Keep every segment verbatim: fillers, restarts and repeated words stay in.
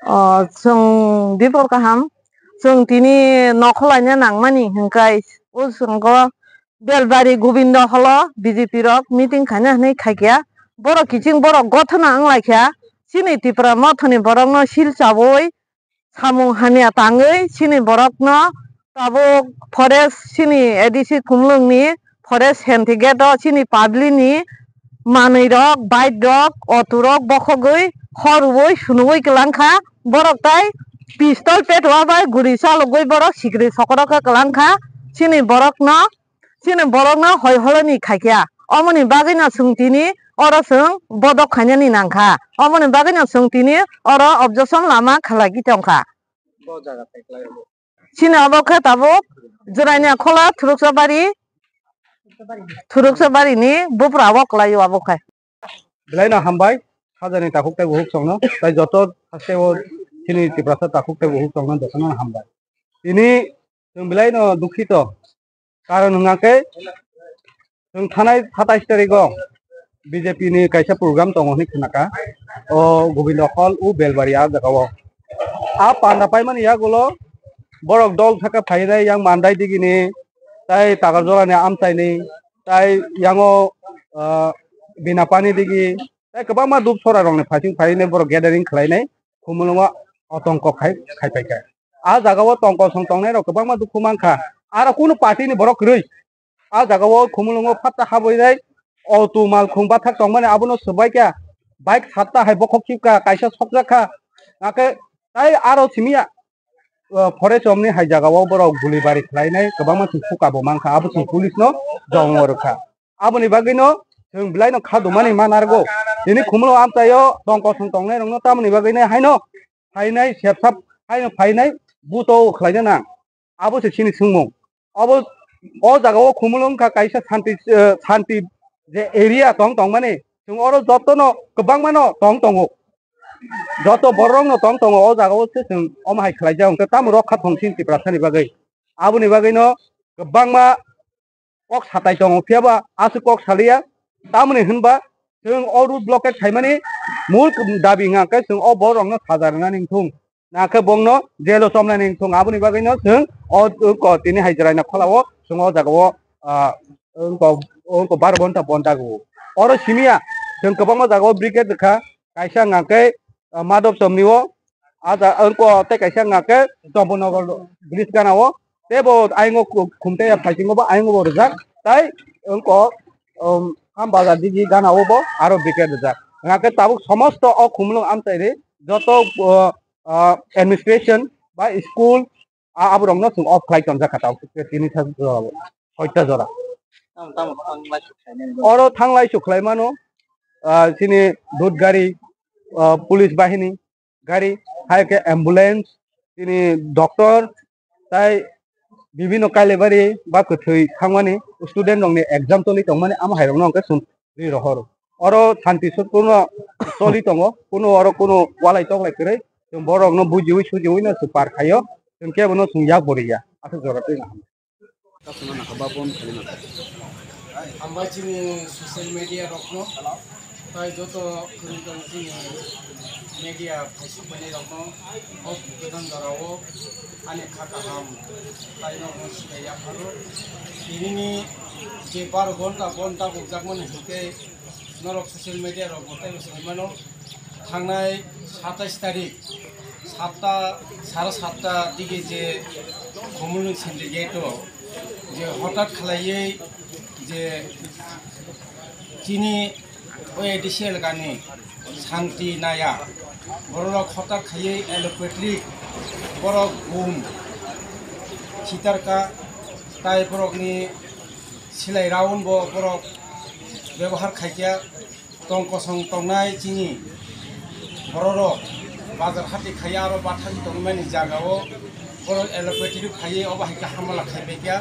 O, chwng bipor kaham, chwng tini nokholaina nangmani hwnkhe o chwngkho Belbari Gobindo holo B J P rok meeting khaina hwnwi khaikha. Borok kiching borok gothona wnglaikha. Chini Tipra mothani borokno sil chaui samung hamya tangwi chini borokno tabuk forest chini A D C Khumulwngni forest sentry gate o chini public ni manwi rok, bike rok, auto rok bokhogwi khorwi sunugwi kwlangkha. Borok tai pistol petwa bai guri chalogwi borok sikri sokorok khe kwlangkha. Chini borokno Chini borokno hoi holoni khaikha. Omoni bagwino chwng tini oro chwng bodok khainani nangkha. Omoni bagwino chwng tini oro objection lama khalaiwi tongkha. Chini obo khe tabuk Jwraini Khola Thuruksa Bari, Thuruksa Barini bupra o kwlaio abo khe. Belai no hambai, sajani takhuk tei bukhuk chwngno, tai joto haste o chini Tiprasa takhuk tei bukhuk chwngno jotono hambai. Tini chwng belai no dukhito, karon hwnga khe chwng thanai satais tarikgo B J P ni kaisa program tongo hinwi khnakha, o Gobindo Hall, o Belbari a jaga o. A panda paimani yagulo borok dol saka phainai, yang Mandai digini, tai Takarjolani amchaini, tai yango, ah, Binapani digi, tai kwbangma dup sora rokni phaising phainai borok gathering khlainai, Khumulwngo otongko khai, khai paikha. A jaga o tongkol song tongnai rok kwbangma dukhu mankha, aro kunu party ni borok kwrwi. A jaga o Khumulwngo phatta habwi nai auto malkhung bathak tongmani abono swbaikha, bike satta hai bokhok khibkha, kaisa sokjakha, hakhe tai aro simiya, o, forest romni hai jaga o borok guli bari khlainai kwbangma chwng khuka bo mankha, abo chwng police no jongmo rwkha. Aboni bagwi no chwng belai no kha dumani ma narwgo. Tini Khumulwng amchaio tongkol song tongnai rokno tamoni bagwi nai haino phainai sepsap haino phainai buto khlaina nang. Abo se chini swngmung. Abo o jaga o Khumulwng wngkha kaisa santi, eh, santi je area tong tongmani. Chwng oro jotono kwbangmano tong tongo. Joto borokno tong tongo o jaga o se chwng omo hai khlaijak hwnkhe tamo rok kha thong chini Tiprasani bagwi. Aboni bagwino kwbangma kok satai tongo, phiya ba aswk kok saliya. Tamoni hwnba chwng o road blockade khaimani mul dabi wngkha khe chwng o borokno saja rwnani wngthung, nakhe bongno jail o chomnani wngthung. Aboni bagwino chwng o, o ko tini hai Jwraina Khola o chwng o jaga o, ah, wngko, wngko baro ghonta bonta go. Oro simiya chwng kwbangma jaga o brigade rwkha, kaisa hwnga khe, ah, Madhab Chomni o, ah, ja-, wngko tei kaisa hwnga khe Chombonagar bridge gana o, tei bo ayang o khu-, khumtai ya phaisingo bo ayang o bo rijak, tai wngko, um, Ham Bazar digi gana o bo aro brigade rijak. Hwnga khe tabuk somosto o Khumulwng amchai ri joto, uh, uh, administration ba school, a, aborokno chwng off khlai tonjak kha tabuk tini thang jora o, soita jora. Tamo, tamo, thanglai suk khainai. Oro thanglai suk khlai mano, ah, chini dut gari, ah, police bahini gari, hai khe ambulance, chini doctor, tai bibino kailebari ba kwthwi thangmani student rokni exam choli tongmani amo hai rokno hwnkhe chwng ri rohor. Oro shanti sotkurno choli tongo, kuno oro kuno walai toklai kwrwi, chwng borokno bujiwi sujiwi no chwng par khaio, chwng kebono chwng yak bo riya, aswk jora twi naham. Hambai chini social media rokno, tai joto kwrwng tong chini media phaisukmani rokno, o kwthang jorao ani kha kaham tai no sibai yapharo. Tinini je baro ghonta, ghonta bukjakmani hwnkhe norok social media rok bo teibo sai mano. Thangnai satais tarik satta, sare satta digi je Khumulwng syndicate o je hotat khlaiwi je chini o A D C elakani santi naya borok hotat khaiwi allopathic borok gum khitarka tai borokni silai round bo borok bebohar khaikha. Tong kosong tongnai chini bororok bazar hati khaiya aro bathang tongmani jagao borok allopathic khaiwi obo hai khe hamla khaibaikha,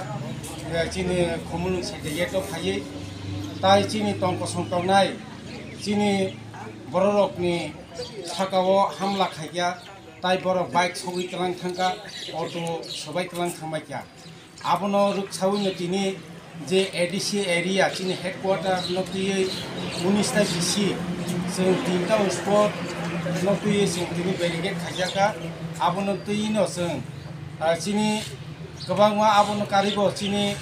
eh, chini Khumulwng syndicate o phaiwi tai chini tong kosong tongnai chini bororokni sakao hamla khaikha tai borok bike sogwi twlang thangkha, auto sobai twlang thangbaikha. Abono rwksaui no tini je A D C area chini headquarter no twiwi unis ta bisi chwng tinta spot no twiwi chwng tini barricade khaijak kha. Abono twiwi no chwng, ah, chini kwbangma abono karigo chini,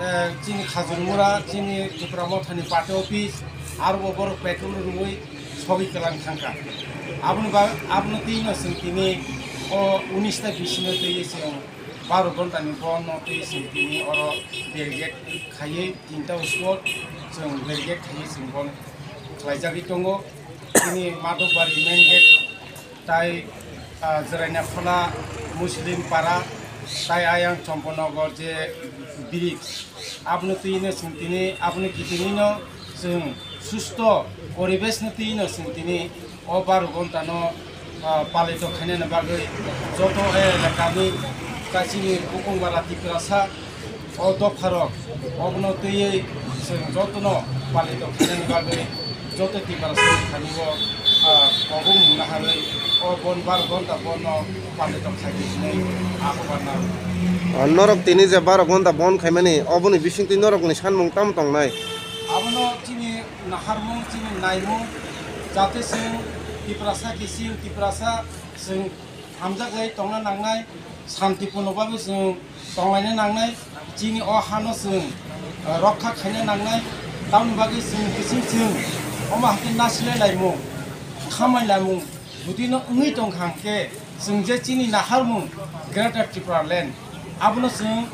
eh, chini Khajurmura, chini Tipra Mothani party office, aro bo borok petrol rwui sogwi kwlang thangkha. Aboni ba-, abono twiwi no chwng tini o unis ta bisino twiwi chwng baro ghonta ni bon no twiwi chwng tini oro barricade khaiwi tinta spot chwng barricade khaiwi chwng bon khlaijagwi tongo. Chini Madhobari main gate tai, ah, Jeraina Phola, Muslim Para, tai ayang Chomponogo je bridge. Abono twiwi no chwng tini, abono kitingwi no chwng susto poribesh no twiwi no chwng tini o baro ghonta no, ah, palito khainani bagwi joto elakani ta chini Bukungbara Tiprasa o dopharok, obono twiwi chwng jotono palito khainani bagwi joto Tiprasani thani o, ah, kobong mungna harwi o bon baro ghonta bonno palito khaidi hinwi ahobar nango. O norok tini je baro ghonta bon khaimani, oboni bisingtwi norokni sanmung tamo tongnai? Abono chini naharmung, chini naimung, jate chwng Tiprasa kiching, Tiprasa chwng hamjaklai tongna nangnai, santipurno bagwi chwng tonglaina nangnai, chini o hano chwng, eh, rokha khaina nangnai, tamoni bagwi chwng kiching chwng omo hai khe nasilai laimung, khamai laimung, jodi no wngwi tong kha hwnkhe, chwng je chini naharmung Greater Tipraland, abono chwng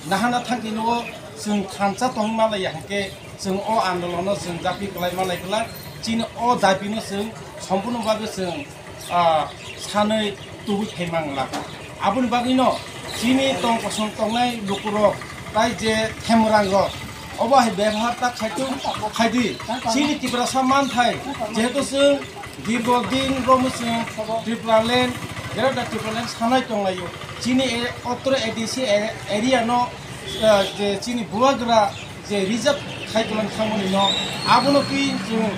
nahana thangkhe no chwng thansa tongwi malaiya hwnkhe, chwng o andolono chwng japi kwlai malai kwlai, chini o dabi no chwng sompurno bagwi chwng ah, sanwi tubui phaimang lago. Aboni bagwino chini tong kosom tongnai lukurok tai je themrangrok obo hai bebhar ta khaitung khaidi. Chini Tiprasa manthai jehetu chwng dirgo din romwi chwng Tipraland, Greater Tipraland sanai tonglaio. Chini e-, otro A D C e-, area no, ah, je chini bubagra je reserve khai tongmani thangmani no abono twi chwng,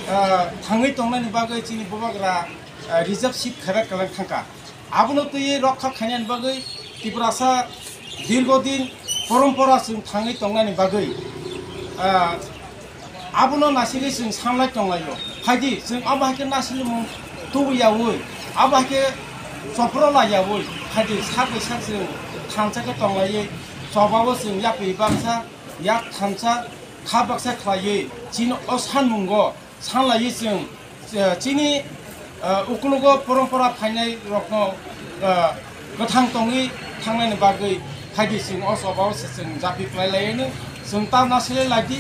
ah, thangwi tongnani bagwi chini bubagra ah, reserve seat khaiba kwlang thangkha. Abono twiwi rokha khainani bagwi Tiprasa dirgo din porompora chwng thangwi tongnani bagwi, ah, abono nasilwi chwng sanlai tonglaio. Phaidi chwng abo hai khe nasilimung tubu yaui, abo hai khe chophro la yaui, phaidi sak bai sak chwng thansa khe tonglaiwi chobao chwng yapri baksa, yak thansa, kha baksa khlaiwi chini o sanmungo sanlaiwi chwng, eh, chini, eh, ukologo porompora phainai rokno, eh, kwthang tongwi thangnani bagwi phaidi chwng o chobao se chwng japi khlai laiyano chwng ta nasilai laidi,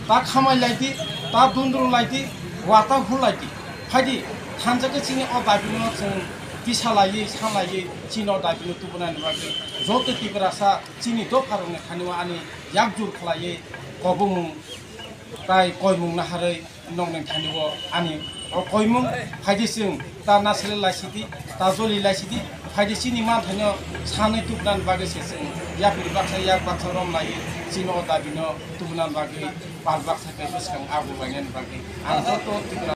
ta khamai laidi, ta dundru laidi, wata hur laidi. Phaidi thansa khe chini o dabino chwng tisa laiwi, sa laiwi chini o dabino tubunani bagwi joto Tiprasa chini dopharokni thani o ani yakjur khlaiwi kobongmung tai koimung naharwi nokni thani o ani o koimung phaidi chwng ta nasle laisidi, ta joli laisidi, phaidi chini manthaino sanwi tubunani bagwi se chwng yapri baksa yak baksa rom laiwi chini o dabino tubunani bagwi pal baksa khe bwskang abo lainani bagwi ang joto Tripura